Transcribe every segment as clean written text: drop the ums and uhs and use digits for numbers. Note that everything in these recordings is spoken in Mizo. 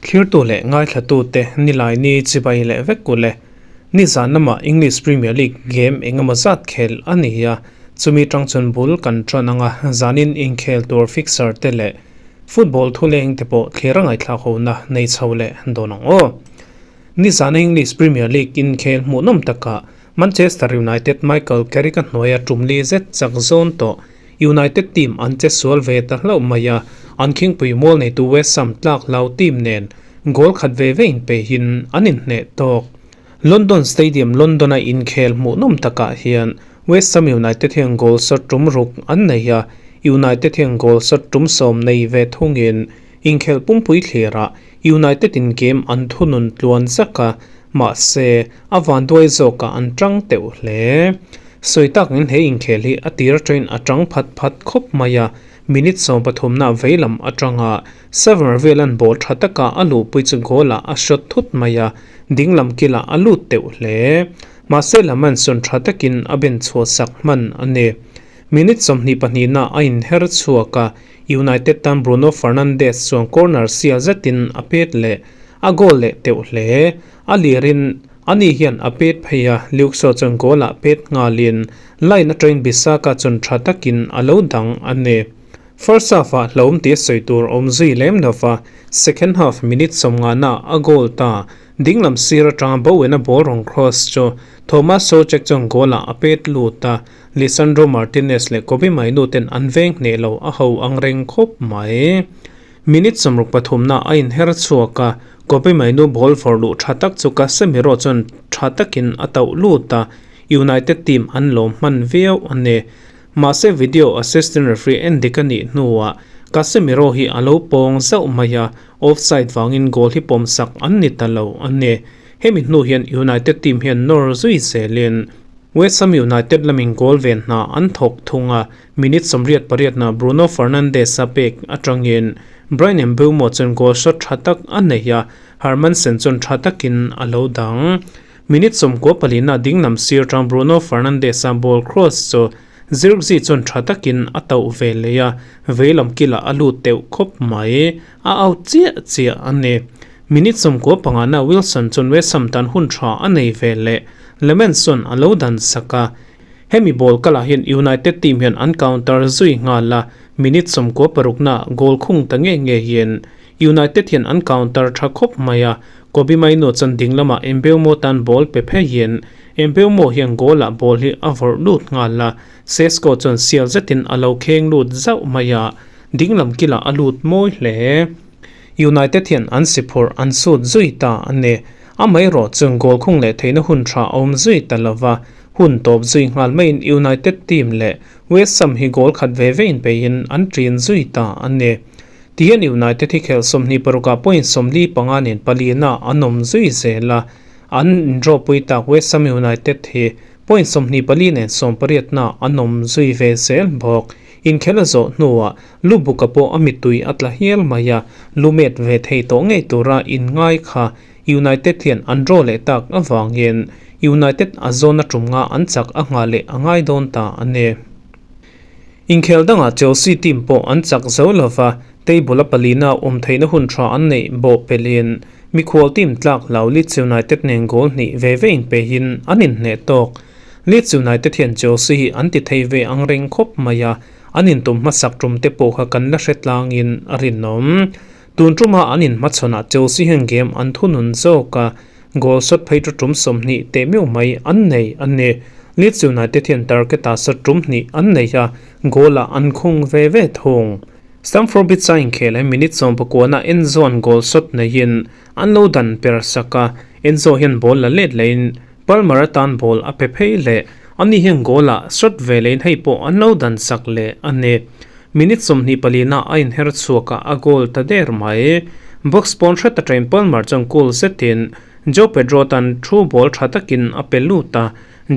Thlirtu leh ngaithlatute Nilaini chibai leh vek u le. Nizan lamah English Premier League game engemaw zat khel a ni a, chumi tang chuan bul kan tan ang a, zanin inkhel tur fixture te leh football thuleng te pawh thlir a ngaihthlak hona nei chho leh dawn ang aw. Nizana English Premier League inkhel hmuhnawm takah Manchester United Michael Carrick-a hnuaia tum li zet chak zawn tawh United team an che sual ve ta hlauh mai a, an khingpui mual neitu West Ham tlak hlau team nen goal khat ve ve inpeihin an inhneh tawk. London Stadium London-a inkhel hmuhnawm takah hian West Ham United hian goal shot tum ruk an nei a, United hian goal shot tum sawm nei ve thungin Inkhel pumpui thlirah United in game an thunun tluan zak a, mahse a vanduai zawkah an tang teuh hle. Sawi takin he inkhel hi a tir atangin a tang phat phat khawp mai a, minute 13 na veilam atanga Sever velan ball tha taka a luhpui chu goal ah a shot thut mai a, dinglam kilah a lut teuh hle. Mahse Lamanson tha takin a ben chhuah sak hman a ni. Minute 22 na a inher chhuak a, United tan Bruno Fernandes chuan corner sial zetin a pet leh a goal leh teuh hle. A lirin ani hian a pet phei a, Luke Shaw chuan goal ah pet nghalin line atangin Bissaka chuan tha takin a lo dang a ni. First half ah hlawm tia sawi tur awm zui lem lova, second half minute 50 na a goal ta. Dinglam sir atanga Bowen-a ball rawn cross chu Thomas Soucek chuan goal ah a pet lut a, Lisandro Martinez leh Kobbie Mainoo ten an veng hneh lo a ho ang reng khawp mai. Minute 63 na a inher chhuak a, Kobbie Mainoo ball vawrh luh tha tak chu Casemiro chuan tha takin a tauh lut a, United team an lawm hman viau a ni. Mahse video assistant referee en dik a nih hnuah Casemiro hi a lo pawng zauh mai a, offside vangin goal hi pawmsak an ni ta lo a ni. Hemi hnu hian United team hian nawr zui zelin West Ham United lamin goal ven hna an thawk thung a, minute 88 na Bruno Fernandes a pek atangin Bryan Mbeumo chuan goal shot tha tak a nei a, Hermansen chuan tha takin a lo dang. Minute 94 na dinglam sir tang Bruno Fernandes a ball cross chu Zirkzee chuan tha takin a tauh ve leh a, veilam kilah a lut teuh khawp mai, a out chiah chiah a ni. Minute 95 na Wilson chuan West Ham tan hun tha a nei ve leh Lemens chuan a lo dan sak a. Hemi ball kalah hian United team hian an counter zui nghal a, minute 96 na goal khung ta nge nge hian United hian an counter tha khawp mai a, Kobbie Mainoo chuan ding lamah Mbeumo tan ball pe phei hian Mbeumo hian goal ah ball hi a vawrh lut nghal a, Sesko chuan sial zetin a lo kheng lut zauh mai a, ding lam kilah a lut mawi hle. United hian an si phurh an sut zui ta a ni. Amaherawh chu goal khung leh theihna hun tha a awm zui ta lova, hun tawp zui nghal maiin United team leh West Ham hi goal khat ve ve inpeihin an ṭin zui ta a ni. Tihian United hi khelh 26 ah point 45 nen palina an awm zui zel a, an indraw pui tak West Ham United hi point 24 nen 18 na an awm zui ve zel bawk. Inkhel a zawh hnuah Lubuka pawh a mittui a tla hial mai a, lumet ve thei tawh ngei tura inngai kha United hian an draw leh tak avangin United a zawn a tum nga an chak a nghah leh a ngai dawn ta a ni. Inkhel dangah Chelsea team pawh an chak zo lova, table a palina awm theihna hun tha an neih bawh pelhin mikhual team tlak hlau Leeds United nen goal hnih ve ve inpeihin an inhneh tawk. Leeds United hian Chelsea hi an ti thei ve ang reng khawp mai a, An intum hmasak tum te pawh kha kan la hre tlangin a rinawm. Tun tuma an inhmachhawnah Chelsea hian game an thunun zawk a, goal shot phei chu tum 20 teh meuh mai an nei a ni. Leeds United hian target-ah shot tum hnih an nei a, goal-ah an khung ve ve thung. Stamford Bridge-a inkhel hi minute 19 Enzo-a'n goal shot neiin an lo dan per sak a, Enzo hian ball la let lehin Palmer atan ball a pe phei leh ani hian goal ah shot ve lehin hei pawh an lo dan sak leh a ni. Minute 24 na a inher chhuak a, a goal ta der mai. Box pawn hret atangin Palmer chuan goal zetin Joe Pedro tan thu ball tha takin a pe lut a,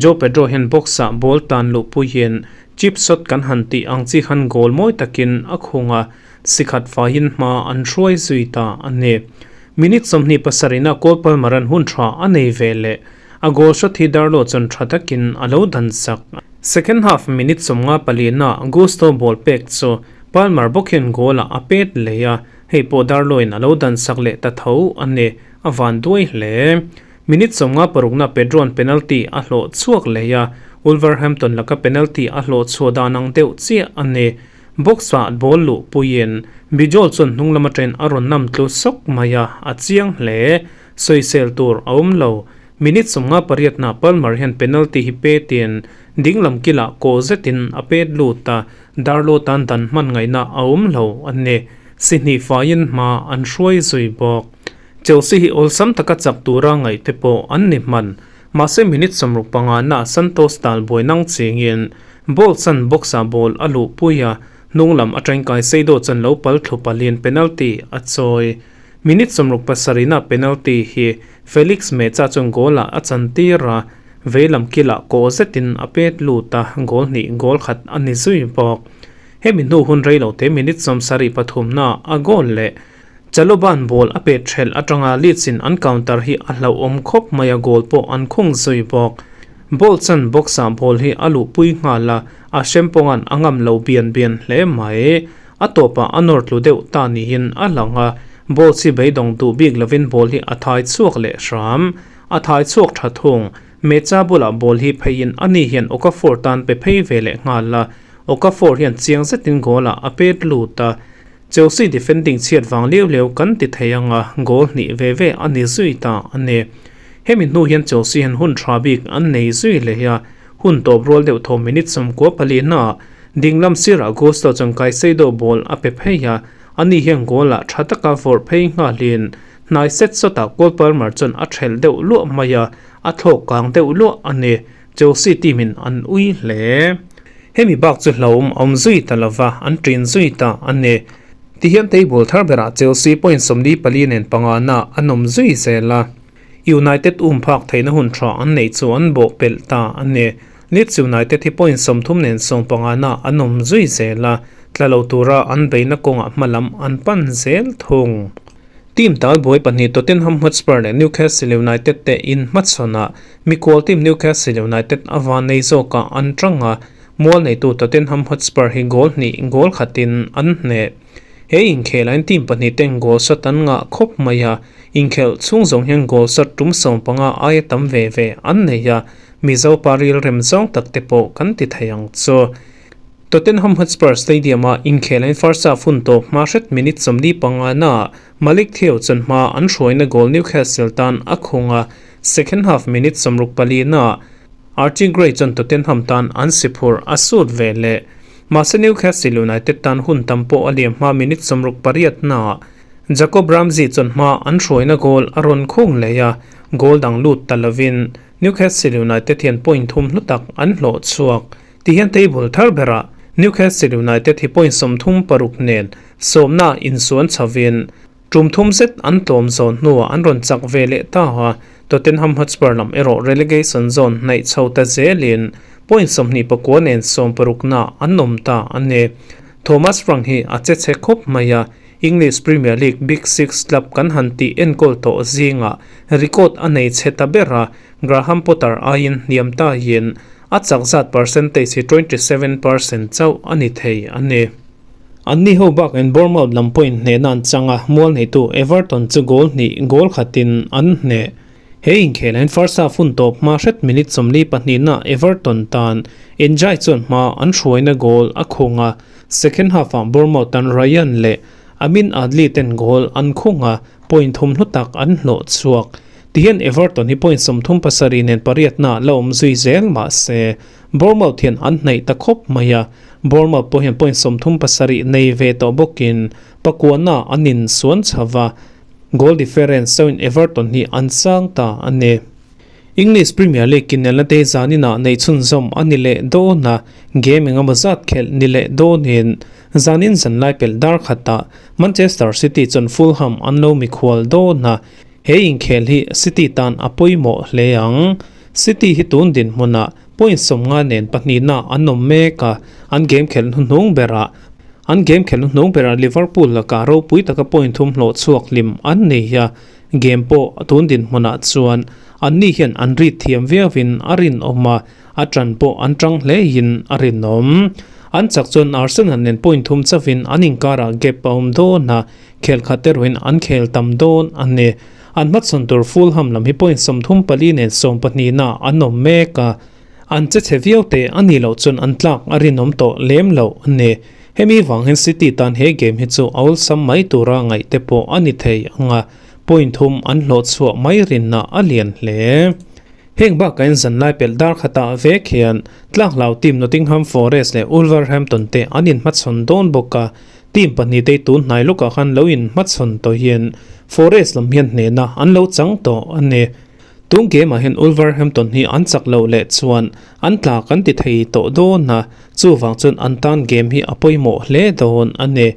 Joe Pedro hian box ah ball tan luhpuiin chip shot kan han tih ang chi khan goal mawi takin a khung a, sikhat faiin hma an hruai zui ta a ni. Minute 27 na Cole Palmer-a'n hun tha a nei ve leh a goal shot hi Darlow chuan tha takin a lo dan sak. Second half minute 54 ah Gusto ball pek chu Palmer bawk hian goal ah a pet leh a, hei pawh Darlow-in a lo dan sak leh ta tho a ni, a van duai hle. Minute 56 na Pedro-a'n penalty a hlawh chhuak leh a, Wolverhampton laka penalty a hlawh chhuah dan ang deuh chiah a ni. Box ah ball luh puiin Bijol chuan hnung lam atangin a rawn nam tlu sawk mai a, a chiang hle. Sawisel tur a awm lo. Minute 58 na Palmer hian penalty hi petin dinglam kilah kaw zetin a pet lut a, Darlo tan dan hman ngaihna a awm lo a ni. Si hnih faiin hma an hruai zui bawk. Chelsea hi awlsam taka chak tura ngaih te pawh an ni hman. Mahse minute 65 na Santos tal buai nang chingin ball chan box ah ball a luh pui a, hnung lam atangin Caicedo chan lo pal thlu palin penalty a chawi. Minute 67 na penalty hi Felix Mecha chuan goal ah a chan tir a, veilam kilah kawh zetin a pet lut a, goal hnih goal khat a ni zui bawk. Hemi hnu hun rei lo te minute 73 na a goal leh Chaloban ball a pet thelh atanga Leeds in an counter hi a hlauhawm khawp mai a goal pawh an khung zui bawk. Ball chan box ah ball hi a luhpui nghal a, a hrempawnga'n a ngam lo bian bian hle mai. A tawpah a nawr tlu deuh ta niin a lang a, ball chi beidawng duh bik lovin ball hi a thai chhuak leh hram. A thai chhuak tha thung. Mecha bulah ball hi pheiin ani hian Okafor tan pe phei ve leh nghal a, Okafor hian chiang zetin goal ah a pet lut a, Chelsea defending chhiat vang liau liau kan ti thei ang a, goal hnih ve ve a ni zui ta a ni. Hemi hnu hian Chelsea hian hun tha bik an nei zui leh a, hun tawp rual deuh thaw minute 94 naah dinglam sirah Gusto chuan Caicedo ball a pe phei a, ani hian goal ah tha taka vawrh phei nghalin hnai set sawtah Cole Palmer chuan a thelh deuh luah mai a, a thlawk kang deuh luah a ni. Chelsea team in an ui hle. Hemi bak chu hlauhawm a awm zui ta lova, an ṭin zui ta a ni. Tihian table thar berah Chelsea point 44 nen pangana an awm zui zel a. United um phak theihna hun tha an neih chu an bawh pelh ta a ni. Leeds United hi point 30 nen sawmpangana an awm zui zel a, tla lo tura an beihna kawngah hmalam an pan zel thung. Team talbuai pahnih Tottenham Hotspur leh Newcastle United te in hmachhawnah mikhual team Newcastle United a van nei zawkah an tang a, mual neitu Tottenham Hotspur hi goal hnih goal khatin an hneh. He inkhelh team pahnih ten goal shot an ngah khawp mai a, inkhelh chhung zawng hian goal shot tum 15 aia tam ve ve an nei a, Mizo pa ril rem zawng tak te pawh kan ti thei ang chu. Tottenham Hotspur Stadium-a inkhel in first half hun tawp hma hret minute 45 naah Malick Thiaw chuan hma an hruaina goal Newcastle tan a khung a, second half minute 64 naah Archie Gray chuan Tottenham tan an si phurh a sut ve leh. Mahse Newcastle United tan hun tam pawh a liam hma minute 68 naah Jacob Ramsey chuan hma an hruaina goal a rawn khung leh a, goal dang lut ta lovin Newcastle United hian point thum hlu tak an hlawh chhuak. Tihian table thar berah Newcastle United hi point 36 nen sawmna insuan chhovin tum thum zet an tlawm zawn hnuah an rawn chak ve leh ta a, Tottenham Hotspur lam erawh relegation zone hnaih chho ta zelin point 29 nen 60 na an awm ta a ni. Thomas Frank hi a che chhe khawp mai a, English Premier League Big Six club kan han tih enkawl tawh zingah record a nei chhe ta ber a, Graham Potter aiin hniam ta hian a chak zat percentage hi 27% chauh a ni thei a ni. An ni ho bakin Bournemouth lam pawhin hnehna an chang a, mual neitu Everton chu goal hnih goal khatin an hneh. He inkhel hian first half hun tawp hma hret minute 42 na Everton tan Ndiaye chuan hma an hruaina goal a khung a, second half ah Bournemouth tan Ryan leh Amin Adli ten goal an khung a, point thum hlu tak an hlawh chhuak. Tihian Everton hi point 37 nen pariatna la awm zui zel mahse Bournemouth hian an hnaih ta khawp mai a, Bournemouth pawh hian point 37 nei ve tawh bawkin pakuana an insuan chhova, goal difference chauhin Everton hi an sang ta a ni. English Premier League inelna te zaninah neih chhunzawm a ni leh dawn a, game engemaw zat khelh ni leh dawnin zanin zanlai pelh dar khatah Manchester City chuan Fulham an lo mikhual dawn a, he inkhel hi City tan a pawimawh hle ang. City hi tun dinhmunah point 50 nen pahnihna an awm mek a, an game khelh hnuhnung berah an game khelh hnuhnung berah Liverpool lakah ropui taka point thum hlawh chhuak hlim an nei a, game pawh tun dinhmunah chuan anni hian an rit thiam viauin a rinawm a. a ṭan pawh an ṭang hlein a rinawm. An chak chuan Arsenal nen point thum chauhin an inkarah gap a awm dawn a, khel khat erawhin an khel tam dawn a ni. An hmachhawn tur Fulham lam hi point 34 nen sawmpahnihna an awm mek a, an che chhe viau teh a nih loh chuan an tlak a rinawm tawh lem loh a ni. Hemi vang hian City tan he game hi chu a awlsam mai tura ngaih te pawh a ni thei ang a, point thum an hlawh chhuah mai rinna a lian hle. Heng bakah in zanlai pelh dar khatah vek hian tlak hlau team Nottingham Forest leh Wolverhampton te an inhmachhawn dawn bawk a, team pahnih te tun hnai lawkah khan lo inhmachhawn tawh hian Forest lam hian hnehna an lo chang tawh a ni. Tun game ah hian Wolverhampton hi an chak loh leh chuan an tla kan ti thei tawh dawn a, chuvang chuan an tan game hi a pawimawh hle dawn a ni.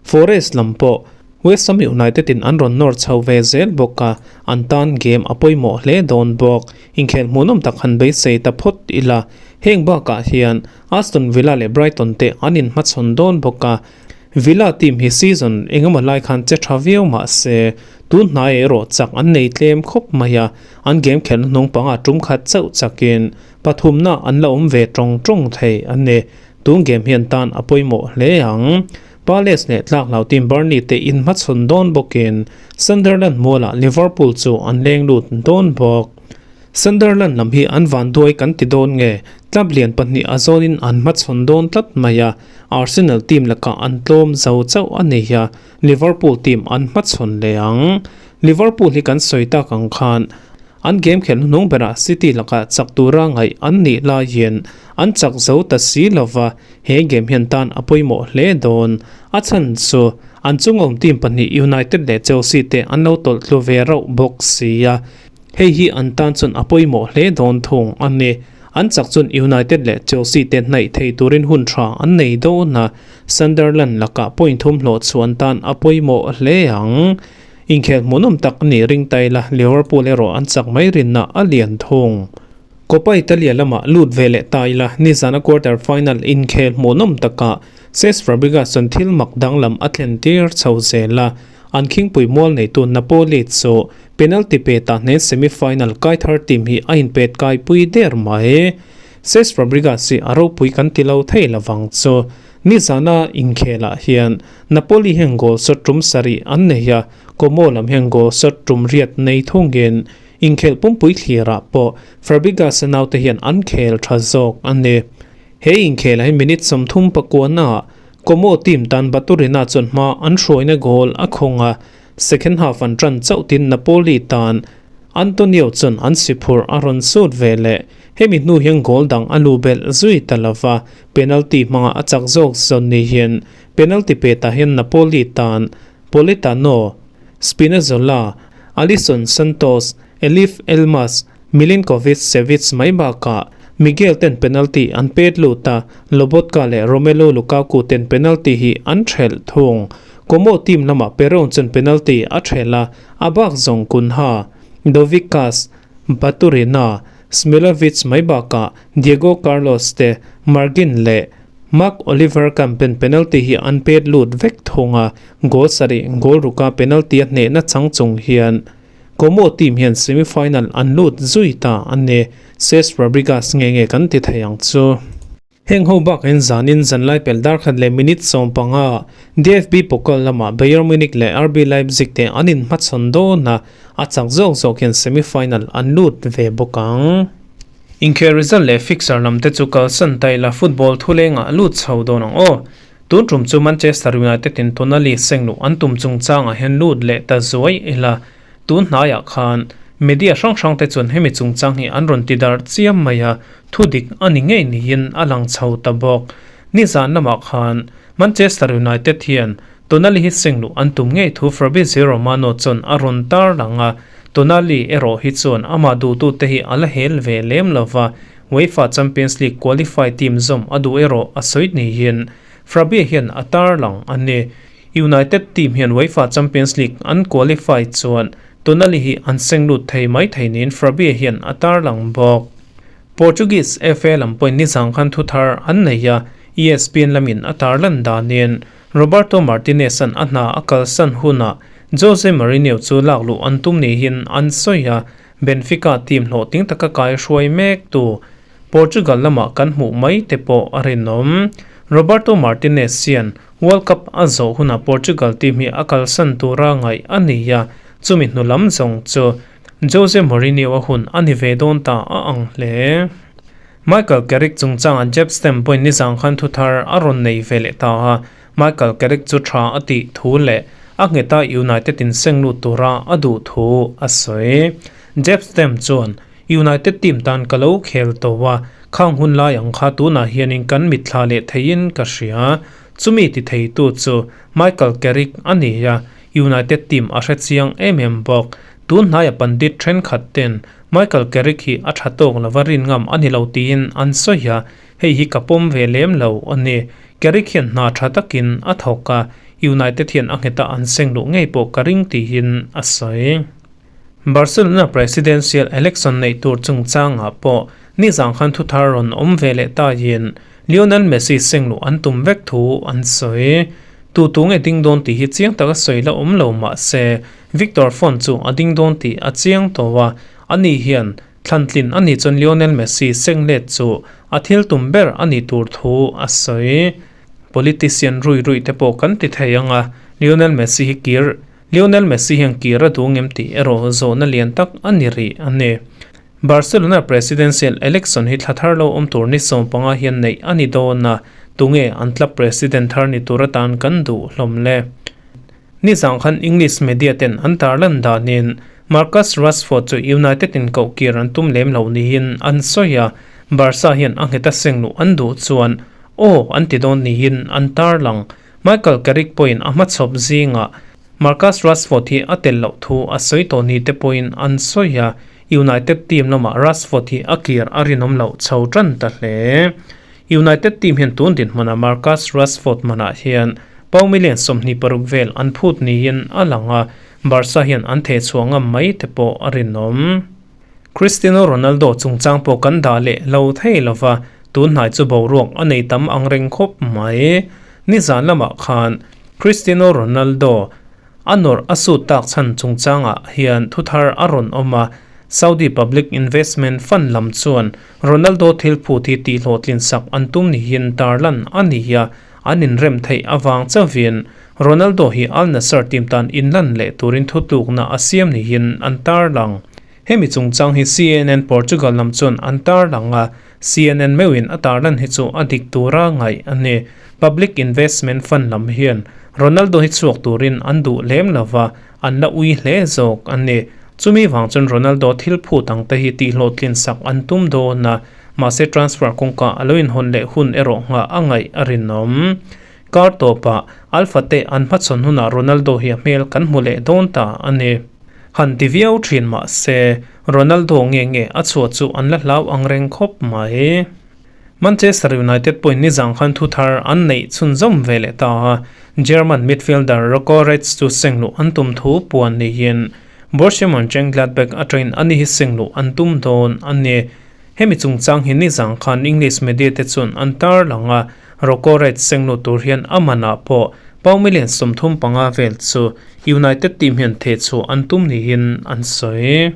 Forest lam pawh West Ham United in an rawn nawr chho ve zel bawk a, an tan game a pawimawh hle dawn bawk. Inkhelh hmuhnawm tak han beisei ta phawt ila, heng bakah hian Aston Villa leh Brighton te an inhmachhawn dawn bawk a. Villa team hi season engemaw lai khan che tha viau mah se, tun hnai erawh chak an nei tlem khawp mai a, an game khelhna hnung pangah tum khat chauh chakin pathumna an la awm ve tawng tawng thei a ni. Tun game hian tan a pawimawh hle ang. Palace leh tlak hlau team Burnley te inhmachhawn dawn bawkin Sunderland mualah Liverpool chu an leng lut dawn bawk. Sunderland lam hi an vanduai kan ti dawn nge, club lian pahnih a zawnin an hmachhawn dawn tlat mai a, Arsenal team lakah an tlawm zo chauh a ni a, Liverpool team an hmachhawn leh ang. Liverpool hi kan sawi tak ang khan an game khelh hnuhnung berah City lakah chak tura ngaih an nih laiin an chak zo ta si lova, He game hian tan a pawimawh hle dawn. A chhan chu an chungawm team pahnih United leh Chelsea te an lo tawlh tlu ve rauh bawk si a. Hei hi an tan chuan a pawimawh hle dawn thung a ni. An chak chuan United leh Chelsea te hnaih thei turin hun tha an nei dawn a, Sunderland lakah point thum hlawh chu an tan a pawimawh hle ang. Inkhel hmuhnawm tak a nih ring ta ila, Liverpool erawh an chak mai rinna a lian thung. Copa Italia lamah lut ve leh ta ila, nizana quarter final inkhel hmuhnawm takah Cesc Fabregas chuan thil mak danglam a thlen tir chho zel a, an khingpui mual neitu Napoli chu penalty pe ta hnen semi final kai thar team hi a inpet kai pui der mai. Cesc Fabregas hi a ropui kan ti lo thei lovang chu. Nizana inkhelah hian Napoli hian goal shot tum sarih an nei a, Como lam hian goal shot tum riat nei thungin Inkhelh pumpui thlirah pawh Fabregas-a naute hian an khel tha zawk a ni. He inkhelah hi minute 34 ah Como team tan Baturina chuan hma an hruaina goal a khawng a, second half an tan chauh tin Napoli tan Antonio chuan an siphurh a rawn sut ve leh. Hemi hnu hian goal dang a lu belh zui ta lova, penalty hmanga a chak zawk zawn ni hian penalty petah hian Napoli tan Politano, Spinazzola, Alisson Santos, Elif Elmas, Milinkovic-Savic mai bakah Miguel ten penalty an pet lut a, Lobotka leh Romelu Lukaku ten penalty hi an thelh thung. Como team lamah Peron chuan penalty a thelh a, a bak zawng Cunha, Dovikas, Baturina, Smilovic mai bakah Diego Carlos te, Margin leh Marc Oliver Kampen penalty hi an pet lut vek thung a, goal sarih goal ruka penalty a hnehna chang chung hian Como team hian semi-final an lut zui ta a ni. Cesc Fabregas nge nge kan ti thei ang chu. Heng ho bakin zanin zanlai pel dar khat leh minute 15 DFB Pokal lamah Bayern Munich leh RB Leipzig te an inhmachhawn dawn a, a chak zawk zawk hian semi-final an lut ve bawk ang. Inkhel result leh fixture lam te chu kalsan ta ila football thulengah lut chho dawn ang aw. Tun tum chu Manchester United in Tonali sengluh an tum chungchangah hian lut leh ta zuai ila tun hnaiah khan media hrang hrang te chuan hemi chungchang hi an rawn ti darh chiam mai a, thu dik a ni ngei niin a lang chho ta bawk. Nizan lamah khan Manchester United hian Tonali hi sengluh an tum ngei thu Fabrizio Romano chuan a rawn tar lang a, Tonali erawh hi chuan amah duhtute hi a la hel ve lem lo va, UEFA Champions League qualify team zawm a duh erawh a sawi niin Fabie hian a tar lang a ni. United team hian UEFA Champions League an qualify chuan Tonali hi an seng lut thei mai thei niin Fabie hian a tar lang bawk. Portuguese FA lam pawhin nizang khan thu thar an nei a, ESPN lamin a tar lan danin Roberto Martinez-a'n a hna a kalsan hunah Jose Mourinho chu lak luh an tum niin an sawi a, Benfica team hlawhtling taka kai hruai mek tu. Portugal lamah kan hmuh mai te pawh a rinawm. Roberto Martinez hian World Cup a zawh hunah Portugal team hi a kalsan tura ngaih a ni a, chumi hnu lam zawng chu Jose Mourinho a hun a ni ve dawn ta a ang hle. Michael Carrick chungchangah Jeb Stamp pawhin nizang khan thuthar a rawn nei ve leh ta a, Michael Carrick chu tha a tih thu leh a ngheta United in seng lut tura a duh thu a sawi. Jeb Stamp chuan, United team tan ka lo khel tawh a, khang hun lai ang kha tunah hianin kan mitthla leh theiin ka hria. Chumi ti theitu chu Michael Carrick a ni a, United team a hre chiang em em bawk. Tun hnaia pandit thenkhat ten Michael Carrick hi a tha tawk lova rin ngam a ni lo tiin an sawi a, hei hi ka pawm ve lem lo a ni. Carrick hian hna tha takin a thawk a, United hian a ngheta an seng luh ngei pawh ka ring tiin a sawi. Barcelona presidential election neih tur chungchangah pawh nizang khan thuthar rawn awm ve leh taiin Lionel Messi seng luh an tum vek thu an sawi. Tu tu nge ding dawn tih hi chiang taka sawi la awm lo mah se Victor Font chu a ding dawn tih a chiang tawh a, ani hian thlantlin a nih chuan Lionel Messi seng let chu a thil tum ber a nih tur thu a sawi. Politician rui rui te pawh kan ti thei ang a, Lionel Messi hi kir Lionel Messi hian kir a duh ngem tih erawh zawhna lian tak a ni rih a ni. Barcelona presidential election hi thla thar lo awm tur ni 15 hian neih a ni dawn a, tunge an club president thar ni tur atan kan duh hlawm le? Nizang khan English media ten an tarlan danin Marcus Rashford chu United in koh kir an tum lem lo niin an sawi a, Barca hian a nghet a seng luh an duh chuan aw an ti dawn niin an tarlang. Michael Carrick pawhin a hmachhawp zingah Marcus Rashford hi a tel loh thu a sawi tawh ni te pawhin an sawi a, United team lamah Rashford hi a kir a rinawm loh chho tan ta hle. United team hian tun dinhmunah Marcus Rashford manah hian pound million 26 vel an phut niin a lang a, Barca hian an theh chhuah ngam mai te pawh a rinawm. Cristiano Ronaldo chungchang pawh kan dah leh lo thei lova, tun hnai chu boruak a nei tam ang reng khawp mai. Nizan lamah khan Cristiano Ronaldo a nawrh a sut tak chhan chungchangah hian thuthar a rawn awm a, Saudi Public Investment Fund lam chuan Ronaldo thil phut hi tihhlawhtlin sak an tum niin tarlan a ni a, an inrem theih avang chauhin Ronaldo hi Al Nassr team tan inlan leh turin thutlukna a siam niin an tarlang. Hemi chungchang hi CNN Portugal lam chuan an tarlang a, CNN meuhin a tarlan hi chu a dik tura ngaih a ni. Public Investment Fund lam hian Ronaldo hi chhuak turin an duh lem lova, an la ui hle zawk a ni. Chumi vang chuan Ronaldo thil phut ang te hi tihhlawhtlin sak an tum dawn a, mahse transfer kawngka a lo inhawn leh hun erawh nghah a ngaih a rinawm. Kar tawpah Alpha te an hmachhawn hunah Ronaldo hi a hmel kan hmu leh dawn ta a ni. Han ti viau thin mah se, Ronaldo nge nge a chhuah chu an la hlau ang reng khawp mai. Manchester United pawhin nizang khan thu thar an neih chhunzawm ve leh ta a, German midfielder Rocco Reitz chu seng luh an tum thu puan niin Borussia Mönchengladbach atangin ani hi seng luh an tum dawn a ni. Hemi chungchang hi nizang khan English media te chuan an tarlang a, Rocco Reitz seng lut tur hian a manah pawh pound million 35 vel chu United team hian theh chhuah an tum niin an sawi.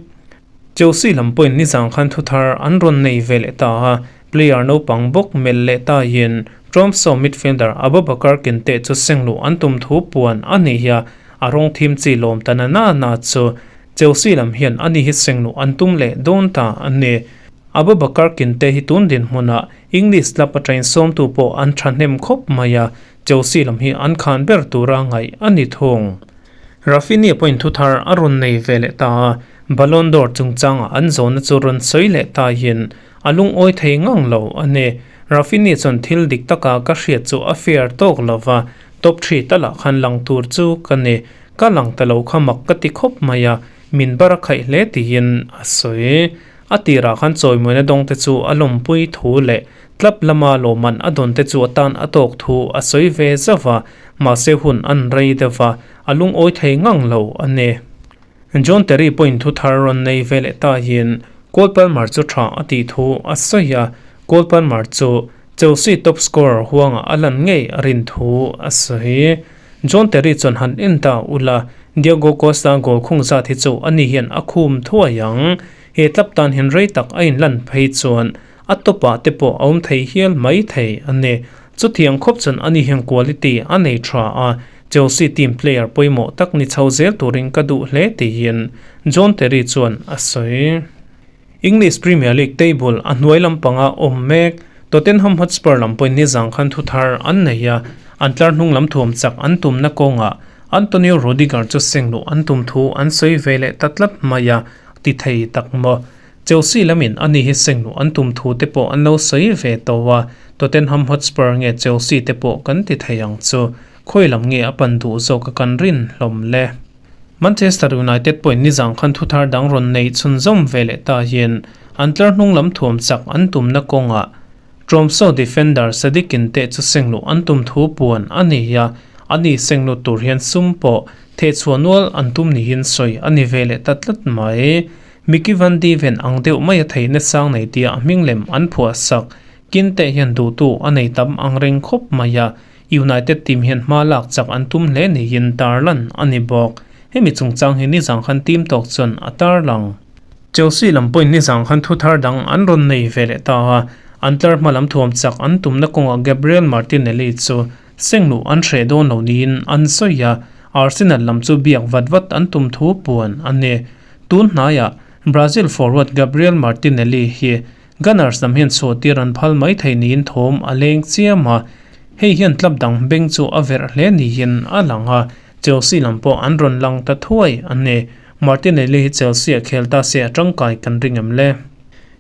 Chelsea lam pawhin nizang khan thuthar an rawn nei ve leh ta a, player naupang bawk melh leh taiin Tromso midfielder Aboubakar Kante chu seng luh an tum thu puan a ni a, a rawng thim chi lawm ta na na na chu Chelsea lam hian ani hi seng luh an tum leh dawn ta a ni. Aboubakar Kante hi tun dinhmunah English club atangin sawmtu pawh an thahnem khawp mai a, Chelsea lam hi an khan ber tura ngaih a ni thung. Raphinha pawhin thuthar a rawn nei ve leh ta a, Ballon d'Or chungchanga an zawhna chu rawn sawi leh taiin a lungawi thei ngang lo a ni. Raphinha chuan thil dik taka ka hriat chu a fair tawk lo va, top 3 talah khan lang tur chu ka ni. Ka lang ta lo kha mak ka ti khawp mai a, min bar a khaih hle tiin a sawi. A tirah khan chawimawina dawngte chu a lawmpui thu leh Club lama lawmman a dawn te chu a tan a tawk thu a sawi ve zauh a, mahse hun an rei deuh a, a lungawi thei ngang lo a ni. John Terry pawhin thu thar rawn nei ve leh tahin Cole Palmer chu tha a tih thu a sawi a, Cole Palmer chu Chelsea top scorer huangah a lan ngei a rin thu a sawi. John Terry chuan han en ta ula, Diego Costa goal khung zat hi chu ani hian a khum thuai ang. He club tan hian rei tak a inlan phei chuan. A top ah te pawh a awm thei hial mai thei a ni. Chutiang khawp chuan ani hian quality a nei tha a, Chelsea team player pawimawh tak ni chho zel turin ka duh hle tiin John Terry chuan a sawi. English Premier League table a hnuai lampanga awm mek Tottenham Hotspur lam pawhin nizang khan thu thar an nei a, an tlar hnung lam thuam chak an tumna kawngah Antonio Rudiger chu seng luh an tum thu an sawi ve leh ta tlat mai a, ti thei tak maw? Chelsea lamin ani hi seng luh an tum thu te pawh an lo sawi ve tawh a, Tottenham Hotspur nge Chelsea te pawh kan ti thei ang chu, khawi lam nge a pan duh zawk a kan rin hlawm le? Manchester United pawhin nizang khan thuthar dang rawn neih chhunzawm ve leh ta hian an tlar hnung lam thuam chak an tumna kawngah Tromso defender Sadiq Kinte chu sengluh an tum thu puan a ni a, ani senglut tur hian sum pawh thehchhuah nual an tum niin sawi a ni ve leh ta tlat mai. Micky van de Ven ang deuh mai a theihna sang nei tia a hming lem an phuah sak Kinte hian duhtu a nei tam ang reng khawp mai a, United team hian hma lak chak an tum hle niin tarlan a ni bawk. Hemi chungchang hi nizang khan team tawk chuan a tarlang. Chelsea lam pawhin nizang khan thu thar dang an rawn nei ve leh ta a, an tlar hma lam thuam chak an tumna kawngah Gabriel Martinelli chu sengluh an hreh dawn lo niin an sawi a, Arsenal lam chu biak vat vat an tum thu puan a ni. Tun hnaiah Brazil forward Gabriel Martinelli hi Gunners lam hian chhuahtir an phal mai thei niin thawm a leng chiam a, hei hian club dang beng chu a verh hle niin a lang a, Chelsea lam pawh an rawn lang ta thuai a ni. Martinelli hi Chelsea a khel ta se a tangkai kan ring em le?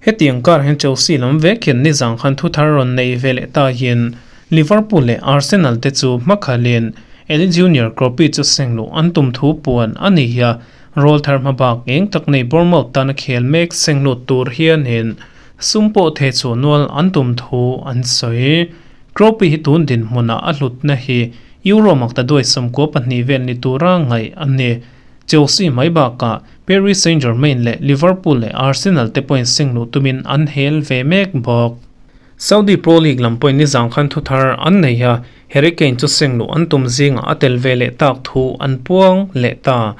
Hetiang kar hian Chelsea lam vek hian nizang khan thu thar rawn nei ve leh ta hian Liverpool leh Arsenal te chu hmakhalin Eli Junior Kroupi chu sengluh an tum thu puan a ni a, Rawl thar hma bak eng tak nei Bournemouth tana khel mek seng lut tur hianin sum pawh theh chhuah nual an tum thu an sawi. Kroupi hi tun dinhmunah a hlutna hi Euro makta duai 12 vel ni tura ngaih a ni. Chelsea mai bakah Paris Saint-Germain leh Liverpool leh Arsenal te pawhin seng luh tumin an hel ve mek bawk. Saudi Pro League lam pawhin nizang khan thu thar an nei a, Harry Kane chu seng luh an tum zingah a tel ve leh tak thu an puang leh ta.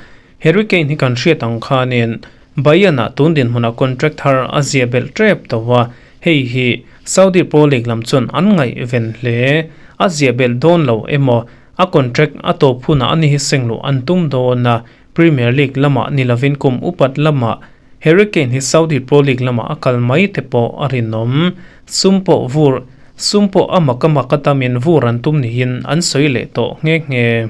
Harry Kane hi kan hriat ang khanin Bayern-ah tun dinhmunah contract thar a zia belh tep tawh a, hei hi Saudi Pro League lam chuan an ngaihven hle. A zia belh dawn lo emaw, a contract a tawp hunah ani hi seng luh an tum dawn a, Premier League lamah ni lovin kum upat lamah Harry Kane hi Saudi Pro League lamah a kal mai te pawh a rinawm. Sum pawh vur, sum pawh a mak a mak a tamin vur an tum niin an sawi leh tawh nghe nghe.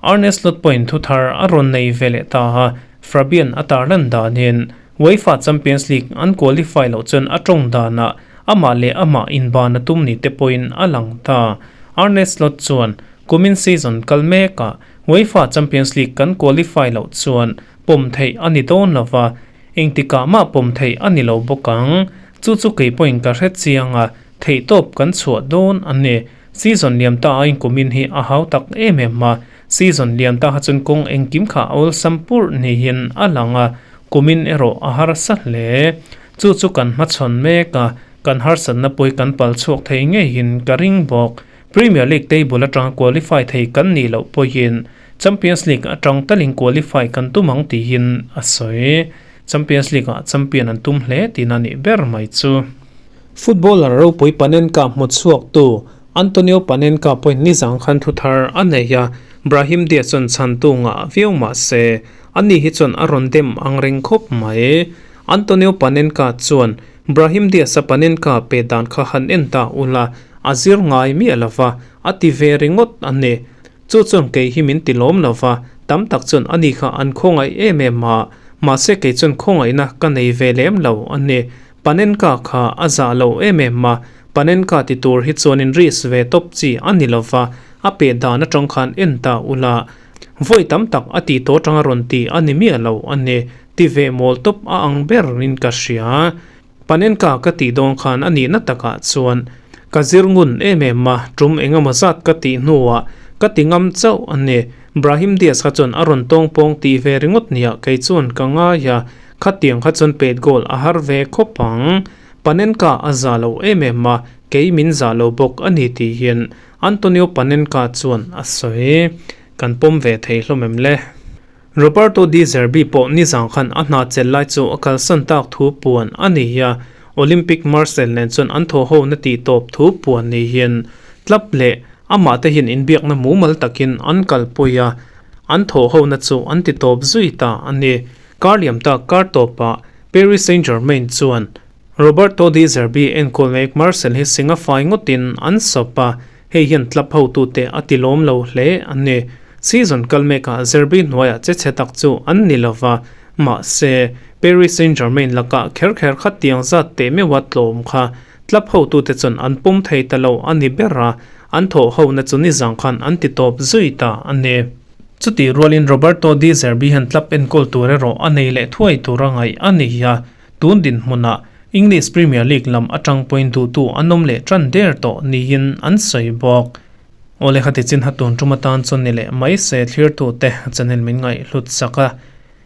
Arne Slot pawhin thu thar a rawn nei ve leh ta a, Fabian a tarlan danin UEFA Champions League an qualify loh chuan a tawng danah amah leh amah inban a tum ni te pawhin a lang ta. Arne Slot chuan kumin season kal mekah UEFA Champions League kan qualify loh chuan pawm theih a ni dawn lo va, engtikah mah pawm theih a ni lo bawk ang. Chu chu kei pawhin ka hre chiang a, theihtawp kan chhuah dawn a ni. Season liam ta aiin kumin hi a hau tak em em a, season liam ta kha chuan kawng engkim kha a awlsam purh niin a lang a, kumin erawh a harsa hle. Chu chu kan hmachhawn mek a, kan harsatna pawhi kan pal chhuak thei ngeiin ka ring bawk. Premier League table atanga qualify thei kan nih loh pawhin Champions League atang talin qualify kan tum ang tiin a sawi. Champions League ah champion an tum hle tihna nih ber mai chu. Footballer ropui Panenka hmu chhuaktu Antonio Panenka pawhin nizang khan thu thar a nei a, Brahim Diaz chuan chhantu ngah viau mah se, ani hi chuan a rawn dem ang reng khawp mai. Antonio Panenka chuan Brahim Diaz-a Panenka pe dan kha han en ta ula, a zir ngai miah lo va, a ti ve ringawt a ni. Chu chuan kei hi min ti lawm lo va, tam tak chuan ani kha an khawngaih em em a, mahse kei chuan khawngaihna ka nei ve lem lo a ni. Panenka kha a zah lo em em a, Panenka ti tur hi chuanin risk ve tawp chi a ni lo va, a pe dan atang khan en ta ula, vawi tam tak a tih tawh atanga rawn ti a ni miah lo a ni. Ti ve mawl tawp a ang ber in ka hria. Panenka ka tih dawn khan a nihna takah chuan ka zir ngun em em a, tum eng emaw zat ka tih hnuah ka ti ngam chauh a ni. Brahim Diaz kha chuan a rawn tawng pawng tih ve ringawt nia kei chuan ka ngai a, khatiang kha chuan pet goal a har ve khawp ang. Panenka a za lo em em a, kei min za lo bawk a ni tih hian Antonio Panenka chuan a sawi. Kan pawm ve thei hlawm em le? Roberto De Zerbi pawh nizang khan a hna chelh lai chu a kalsan tak thu puan a ni a. Olympique Marseille nen chuan an thaw ho na tih tawp thu puan ni hian club leh amah te hian inbiakna mumal takin an kalpui a, an thaw ho na chu an ti tawp zui ta a ni. Kar liam tak kar tawpah Paris Saint-Germain chuan Roberto De Zerbi enkawl mek Marseille hi singa fai ngawtin an sawp a, hei hian club hotute a ti lawm lo hle a ni. Season kal mekah Zerbi hnuaiah che chhe tak chu an ni lova, mahse Paris Saint-Germain lakah kher kher kha tiang zat teh meuha tlawm kha club hotute chuan an pawm thei ta lo a ni ber a, an thawh hona chu nizang khan an ti tawp zui ta a ni. Chutih rualin Roberto De Zerbi hian club enkawl tur erawh a nei leh thuai tura ngaih a ni a, tun dinhmunah English Premier League lam atang pawhin duhtu an awm leh tan der tawh niin an sawi bawk. Awle khati chin ha tun tum atan chuan ni leh mai se thlirtute channel min ngaihhlut sak a,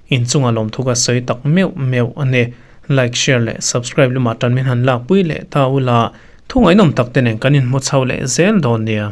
inchunga lawmthu ka sawi tak meuh meuh a ni. Like, share leh subscribe lamah tan min han lakpui leh ta ula, thu ngaihnawm tak te nen kan inhmu chho leh zel dawn nia.